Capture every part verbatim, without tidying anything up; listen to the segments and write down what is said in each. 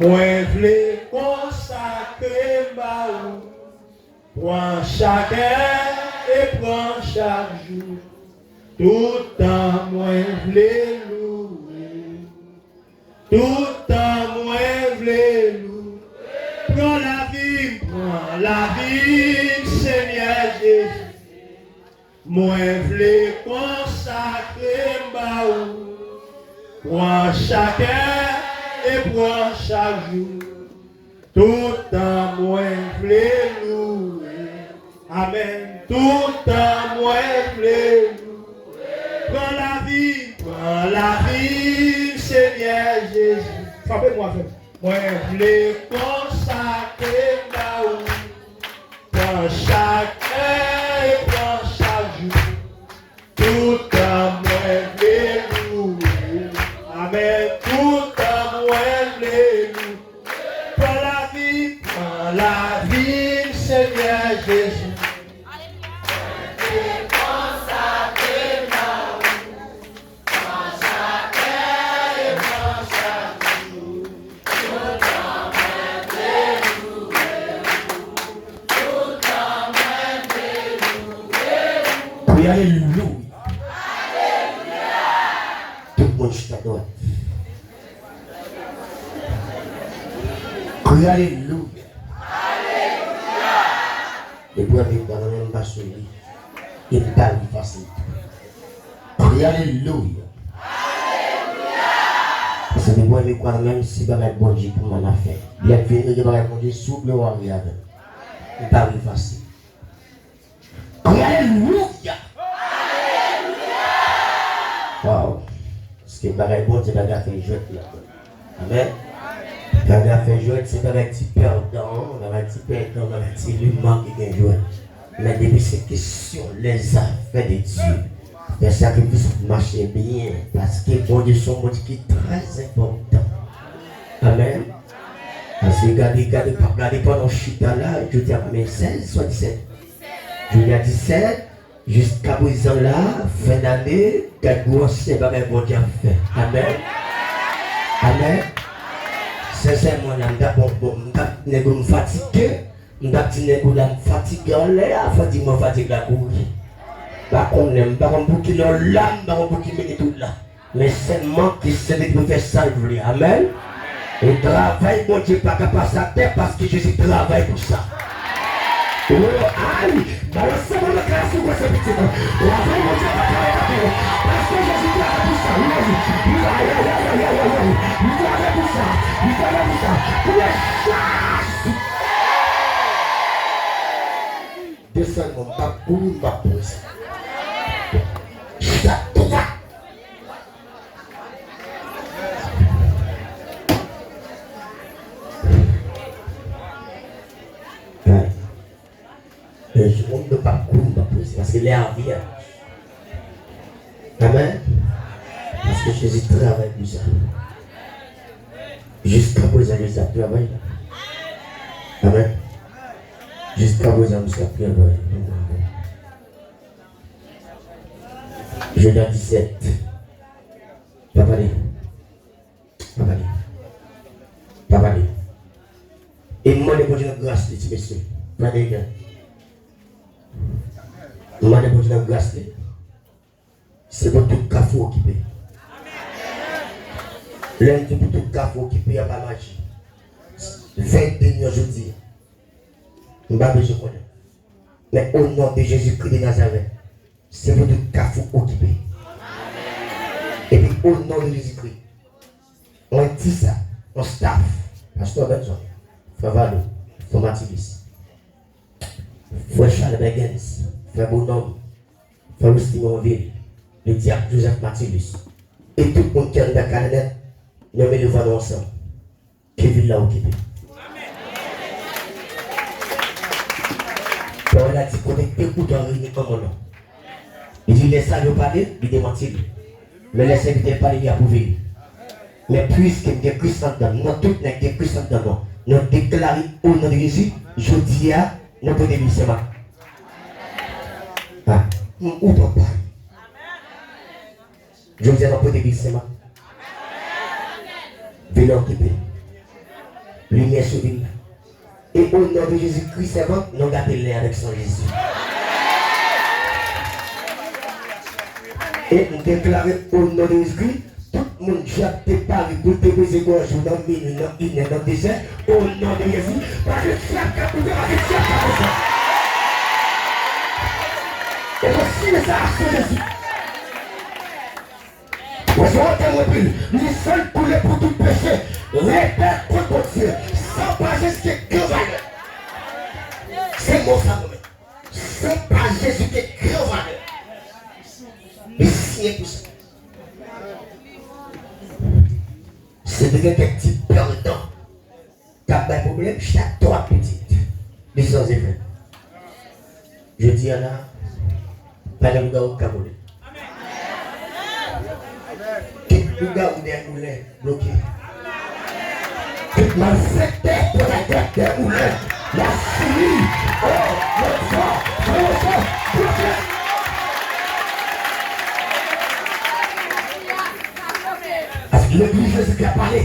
Mwen vle konsakre m ba ou. Pran chak è e pran chak jou. Tout tan mwen vle louwe. Tout tan mwen vle louwe. Pran lavi m, pran lavi m, Senyè Jezi. Mwen vle konsakre m ba ou. Pran chak è e pran chak jou. Tout tan mwen vle louwe. Amèn. Tout tan mwen vle louwe. Pran lavi, pran lavi m, Senyè Jezi. Frape pou mwen avè m. Mwen vle konsakre m ba ou. Pran chak è e pran chak jou. Tout tan mwen vle louwe. Amèn. Tout tan mwen vle louwe. Pran lavi, pran lavi m, Senyè Jezi. Mwen vle konsakre m ba ou. Pran chak è e pran chak jou. Kriye alelouya. Tout moun chita dwat. Kriye alelouya. Depi w ap viv nan menm pa sou li. Li pa rive fasil. Kriye alelouya. Paske depi w ap viv kwa nan menm se bagay Bondye pou mwen ap fè. Lè m vini gen bagay Bondye souple w a rive avè m. Li pa rive fasil. Kriye alelouya. Waw. Paske bagay Bondye bagay fè jwèt la. Amèn. Bagay fè jwèt, se bagay ti pèdan, bagay ti pèdan, bagay ti liman ki gen jwèt. Men depi se kesyon lèzafè de Dye, fè sakrifis pou mache byen, paske Bondye se yon Bondye ki trè enpòtan. Amèn. Paske gade, gade, gade pandan w chita la, jodi a konbyen? Sèz swa disèt? Jodi a disèt. Jiskaprezan la, fen dane, gad gwo ansyen bagay Bondye ap fè. Amèn. Amèn. Sensèman la, m t ap, bon, bon, m t ap, nèg yo, m fatige, m t ap di nèg yo la, m fatige anlè a, fò di mwen fatig la kouri. M pa konnen, m pa konn pou ki lè w la, m pa konn pou ki minit ou la. Men sèlman ke Sentespri fè sa l vle. Amèn. E travay Bondye pa ka pase atè paske Jezi travay pou sa. O, ay, balanse mwen nan klas ou konsa pitit. Travay Bondye pa ka pase atè paske Jezi travay pou sa. Wi, Jezi. Wi, ay, ay, ay. Li travay pou sa. Li travay pou sa. Pou le chas. Desann mwen, m p ap kouri, m p ap poze. Chita dwat. Gade. Lè jou moun yo p ap kouri, m p ap poze. Paske lè a vini. Amèn. Paske Jezi travay pou sa. Jiskaprezan, Jezi ap travay la. Amèn. Jiskaprezan, Jezi ap travay. Jodi a disèt. Pa pale. Pa pale. Pa pale. E m mande Bondye nan gras li, ti mesye. Pale, m mande Bondye nan gras li. Se pou tout kafou okipe. Lè m di pou tout kafou okipe, a pa maji. Vennde mil jodi a. M pa bezwen konnen. Men o non de Jezikri de Nazarèt, se pou tout kafou okipe. Epi o non de Jezikri, mwen di sa, yon staff, Pastè Benson, Frè Valo, Frè Matilis, Frè Charles Bergens, Frè Bonòm, Frè Westy Monvil, le diak Joseph Mathilus, e tout moun ki anndan Kananèt, nou mele vwa nou ansanm. Ke vil la okipe. Pawòl la di, kote de ou twa reyini an mon non. Li di, lè sa yo pale, li demanti li. Men lè sèvitè pale, li apwouve li. Men piske m gen Kris anndan m, nou tout nèg gen Kris anndan nou, nou deklare o non de Jezi, jodi a, nou pote vil Senmak. A, m ou papa. Jodi a, nou pote vil Senmak. Vil la okipe. Limyè sou vil la. E o non de Jezikri, sèvant, nou gate lè avèk san Jezi. E m deklare o non de Jezikri, tout moun dyab te pare pou l te peze gòj ou nan minwi, nan inè, nan dezè, o non de Jezi, pa gen dyab k ap boute, pa gen dyab k ap boute. E mwen siyen sa ak san Jezi. Mwen se wote mwen pil, li san l koule pou tout peche, repèt kont Bondye, san pa Jezi te gen valè. Se mo sa mwen met. San pa Jezi te gen valè. Li siyen pou sa. Se te gen kèk ti pèdan k ap bay pwoblèm, chak twòp pitit, li sanze fè. Jodi a la, pa gen lougawou k ka vole. Tout lougawou dèyè moulin bloke. Tout malfektè pran lagat dèyè moulin. Y ap fini. Oh, mon Dieu, mon Dieu, bloke. Paske legliz Jezikri ap pale.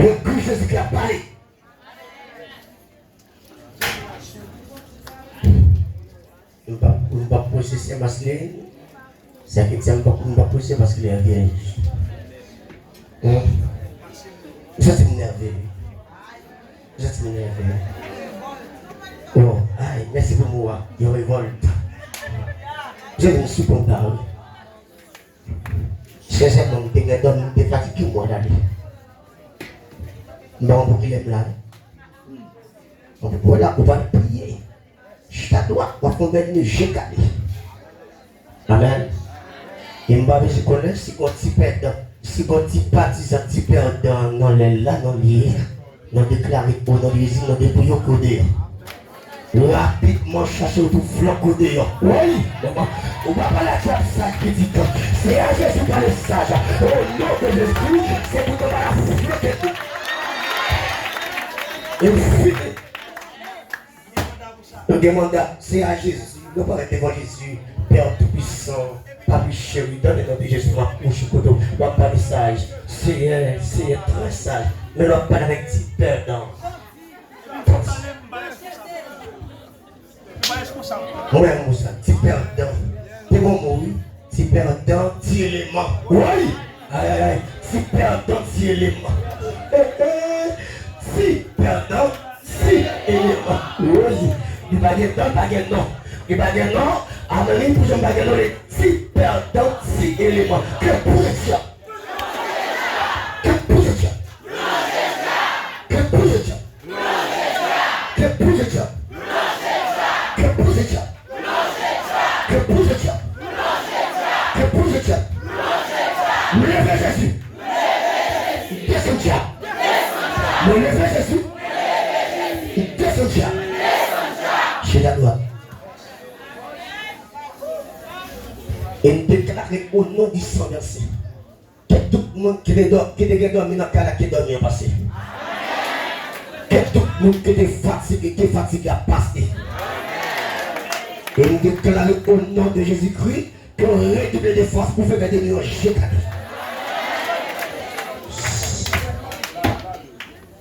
Legliz Jezikri ap pale. M p ap, m p ap preche sè Marceline. Sè Ketia, m p ap, m p ap preche paske li an vyèj. Hmm. M santi m nève. M santi m nève. Oh, ay, mèsi pou mo a. Yon revòlt. M santi m sou pon pa, wi. Sensèman, m te gen dòmi, m te fatige, m wè gade. M pa konn pou kilè m la. Donk, vwala, ou pral priye. Chita dwat, w ap fè yon bèl je kale. Amèn. E m pa bezwen konnen si gon ti pèdan, si gon ti patizan ti pèdan nan lè l la, nan lye a. Nou deklare o non de Jezi, nou depoze yo kote yo. Rapidman, chache w tou flank kote yo. Wi, manman, ou pa pale ak dyab saj pitit. Se a Jezi pale saj. O non de Jezi, se pou nou pale flanke tou. E fini. Nou gen manda, se a Jezi. Nou parèt devan Jezi, Pè Toupisan, Papi cheri, dan le non de Jezi, m ap kouche kote w, w ap pale saj. Seyè, Seyè, trè saj. Men lè w ap pale avèk ti pèdan. Mwen renmen sa, ti pèdan. Te bon mo, wi. Ti pèdan, ti eleman. Woy! Ay, ay, ay. Ti pèdan, ti eleman. Eh, eh. Ti pèdan, ti eleman. Woy! Li pa gen dan, li pa gen non. Li pa gen non. Amen, li pou janm pa gen non, li ti pèdan, ti eleman. Ke pou le dyab. Ke pou le dyab. Ke pou le dyab. Ke pou le dyab. Ke pou le dyab. Ke pou je dyab. Ke pou je dyab. Mwen leve Jezi. Desann dyab. Mwen leve Jezi. Desann dyab. Chita dwat. E m deklare o non di san vèse. Ke tout moun ki te dò-, ki te gen dòmi nan kay la, ke dòmi an pase. Ke tout moun ki te fatige, ke fatig la pase. E m deklare o non de Jezikri ke w redouble de fòs pou fè gade nou yon je kale.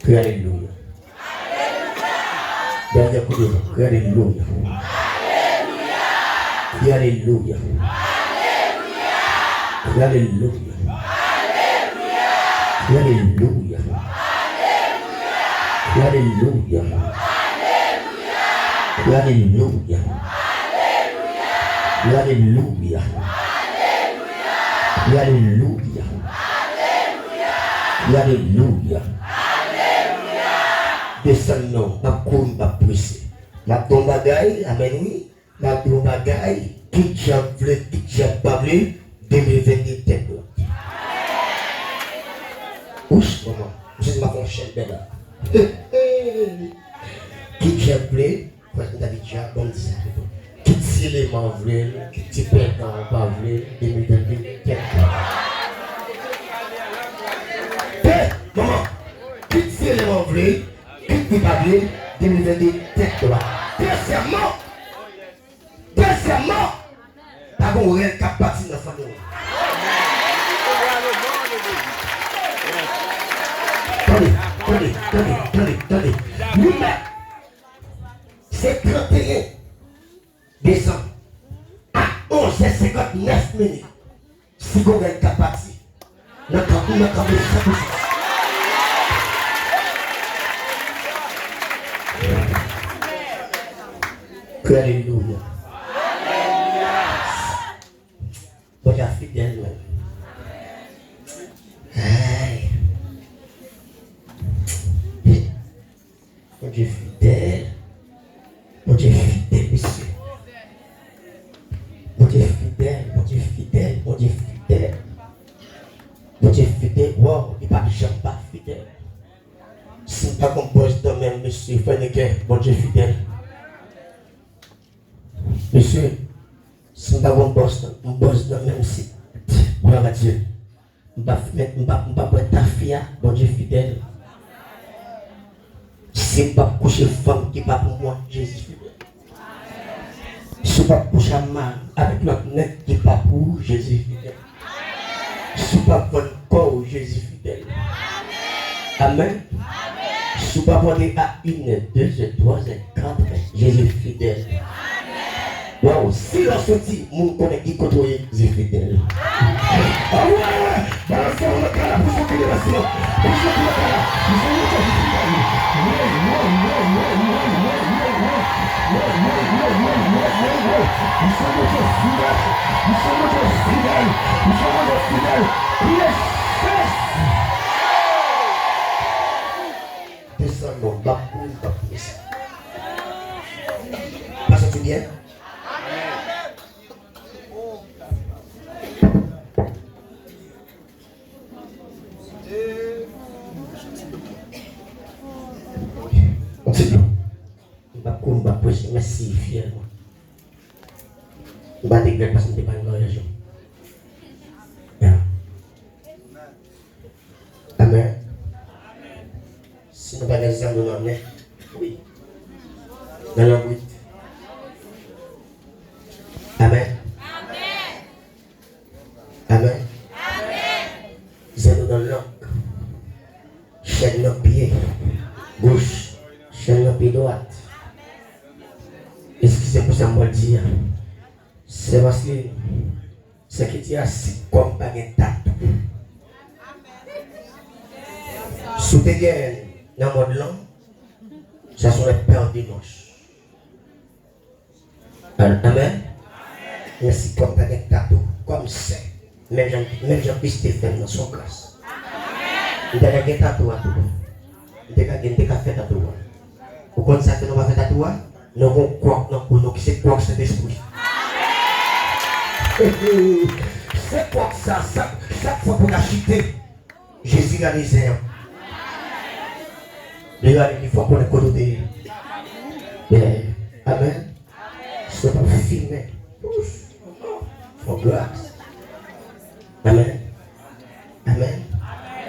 Kriye alelouya. Dènye kou de van. Kriye alelouya. Kriye alelouya. Kriye alelouya. Kriye alelouya. Kriye alelouya. Kriye alelouya. Kriye alelouya. Kriye alelouya. Kriye alelouya. Desann non, m ap kouri, m ap prese. M ap di yon bagay, amèn wi. M ap di yon bagay, ki djab vle, ki djab pa vle, de mil venn de tèt dwat. Wouch, manman, m santi m ap fè yon chèn bèl la. Ki djab vle, Frè, m ta di djab, ban m di sa pito. Kit ti eleman vle l, kit ti pèdan pa vle l, de mil venn de tèt dwat. Hey, manman, kit ti eleman vle l, kit li pa vle l, de mil venn de tèt dwat. Dezyèmman, dezyèmman, pa gen yon rèl k ap pati nan fanmi w. Tande, tande, tande, tande. Nou mèt, se tranteyen desanm a onz è senkantnèf minit. Si Gogèl ka pati, nan kanpe, nan kanpe san pou san. Alelouya. Bondye a fidèl, menm. Ay. Bondye fidèl. Bondye fidèl, mesye. Bondye fidèl, Bondye fidèl, Bondye fidèl. Bondye fidèl, waw, li p ap janm pa fidèl. Si m pa gon bòs nan men m, mesye, frè Nekè, Bondye fidèl. Mesye, si m pa gon bòs, yon bòs nan men m, si, glwa a Dye. M p ap fimen, m p ap, m p ap bwè tafya, Bondye fidèl. Si m p ap kouche fanm ki pa pou mwen, Jezi fidèl. Si w p ap kouche a mari avèk lòt nèg ki pa pou ou, Jezi fidèl. Si w p ap vann kò w, Jezi fidèl. Amèn. Si w p ap antre a inè, dezè, twazè, katrè, Jezi fidèl. Waw, si lè w soti, moun konnen ki kote w ye, Jezi fidèl. Awe! Balanse w nan kay la, pouse w kite nan siman. Pouse w kite nan kay la. Misye Bondye fidèl. Woy, woy, woy. Misye Bondye fidèl. Misye Bondye fidèl. Misye Bondye fidèl. Kriye Jezi. Desann non, m ap kouri, m ap prese. Pa santi byen? Yon ti dlo. M p ap kouri, m p ap prese, mèsi, fidèlman. M pa te regrèt paske m te pa nan maryaj lan. Ya. Amèn. Si nou pa gen zam nou nan men, wi. Nan lanmwit. Amèn. Amèn. Zam nou nan lang. Chèn nan pye goch. Chèn nan pye dwat. Eskize pou sa m pral di a. Sè Marceline, sè Ketia, si kò m pa gen tatou. Si w te genyen l nan mond lan, sa se yon pè dimanch. Amèn. Men si kò m pa gen tatou, kò m sen, menm jan, menm jan Kris te fè m nan, se yon gras. M ta dwe gen tatou a tou. M te ka gen, m te ka fè tatou a. Ou konn sa fè nou pa fè tatou a? Nou gon Crocs nan kou nou ki se Crocs Sentespri. Se Crocs sa, chak, chak fwa pou n ta chite, Jezi gade zen an. Li gade li fò konnen kote w te ye. Yeah. Amèn. Se pou fimen. Ouf. Fò gras. Amèn. Amèn.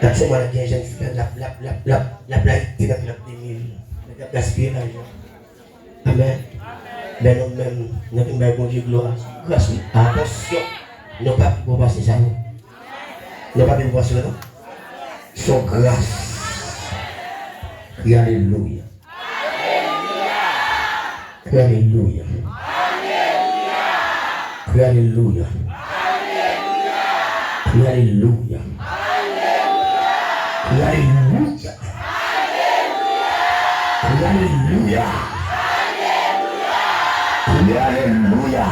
Gad se mwen gen jèn fi la, l ap, l ap, l ap, l ap, l ap layite nan kilòt de mil. Nèg ap gaspiye lajan. Amèn. Men nou menm, nou vin bay Bondye glwa. Gras wi. Atansyon. Nou pa pi bon pase sa non. Nou pa pi bon pase yo non. Se yon gras. Kri alelouya. Kri alelouya. Kri alelouya. Kri alelouya. Kri alelouya. Kri alelouya. Kri alelouya. Kri alelouya.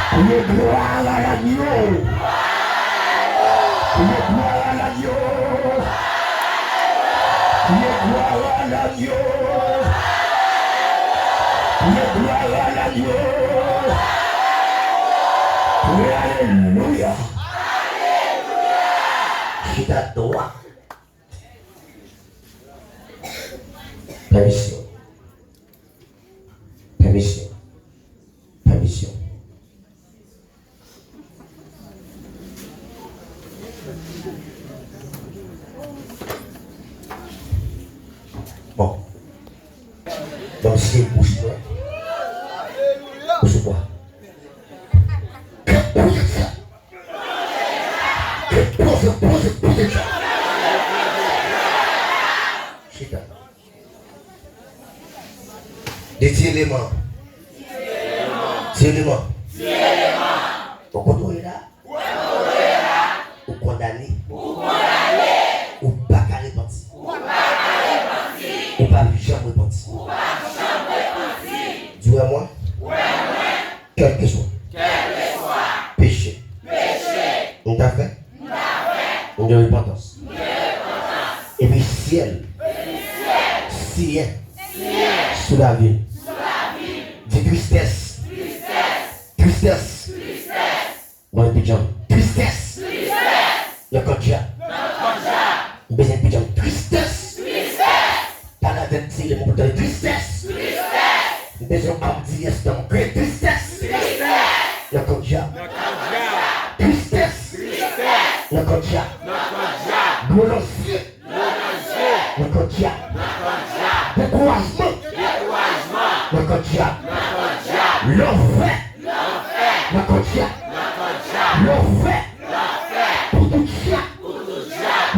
Kri glwa a Lagno. Kri glwa a Lagno. Kri glwa a Lagno. Kri glwa a Lagno. Kri alelouya. Chita dwat. Pèmisyon. Pèmisyon. Pèmisyon. Bon. Bon, se bouch mwen. Bouch mwen. Poze, poze, poze sa. Eleman. Ti eleman. Ou kote w ye la? Ou kondane. Ou pa ka repanti. Ou p ap janm repanti. Di w wè mwen. Kèlkeswa peche m ta fè, m gen repantans. Epi syèl siyen sou lavi m. Di tristès. Tristès. Mwen pidjan. Tristès. Nan kò dyab. M bezwen pidjan. Tristès. Pale avèk ti eleman pou tande tristès. M bezwen ap di yes nan mwen. Kriye tristès. Nan kò dyab. Tristès. Nan kò dyab. Dlo nan zye. Nan kò dyab. Dekourajman. Nan kò dyab. Lanfè. Nan kò dyab. Lanfè. Pou tout dyab.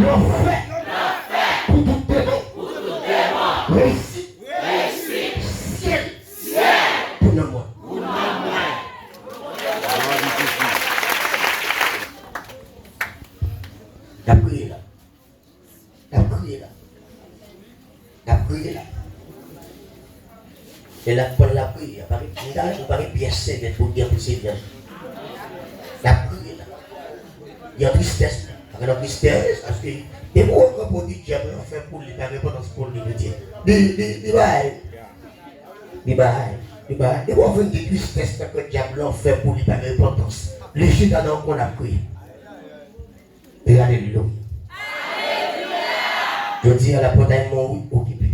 Lanfè. Pou tout demon. Reyisi. Syèl. Pou nanm mwen. N ap kriye la. N ap kriye la. N ap kriye la. E l ap pran l ap kriye. Pa gen, m ta renmen pa gen pyès sèvyèt pou gen pou sèvyèt. N ap kriye la. Gen tristès la. Pa gen tristès, paske depi w rankontre dyab lan fè pou li, pa gen repantans pou li, li di, li, li, li bay. Li bay. Li bay. Depi w vin di tristès nan kò dyab lan fè pou li, pa gen repantans. Li chita nan yon kwen l ap kriye. E alelouya. Jodi a, lapòt a yon wi okipe.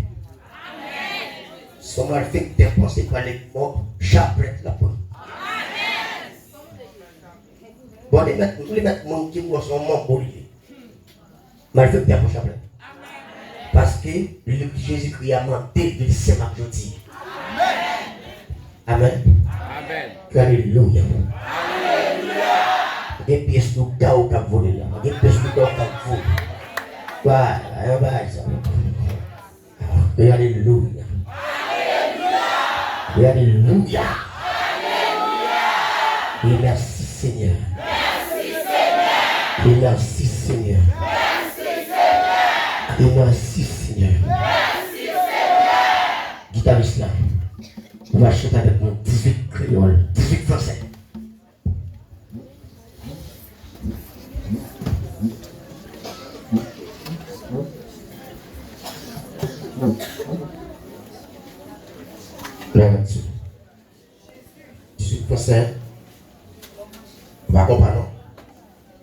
Si yon malfektè panse pale mò, chaplèt l ap pran. Bon, li mèt, li mèt moun ki mò se yon manbo li ye. Malfektè pran chaplèt. Paske li Jezikri a mande li senp ak jodi. Amèn. Amèn. Alelouya. Gen pyès lougaw k ap vole la. Gen pyès lougaw k ap vole. Bay, bay, bay sa. Alelouya. Alelouya. E mèsi Senyè. E mèsi Senyè. E mèsi Senyè. Gitaris la, ou va chante avèk nou dizuit kreyòl, dizuit fransè. Lè mwen di. Dizuit fransè. Ou pa konprann non.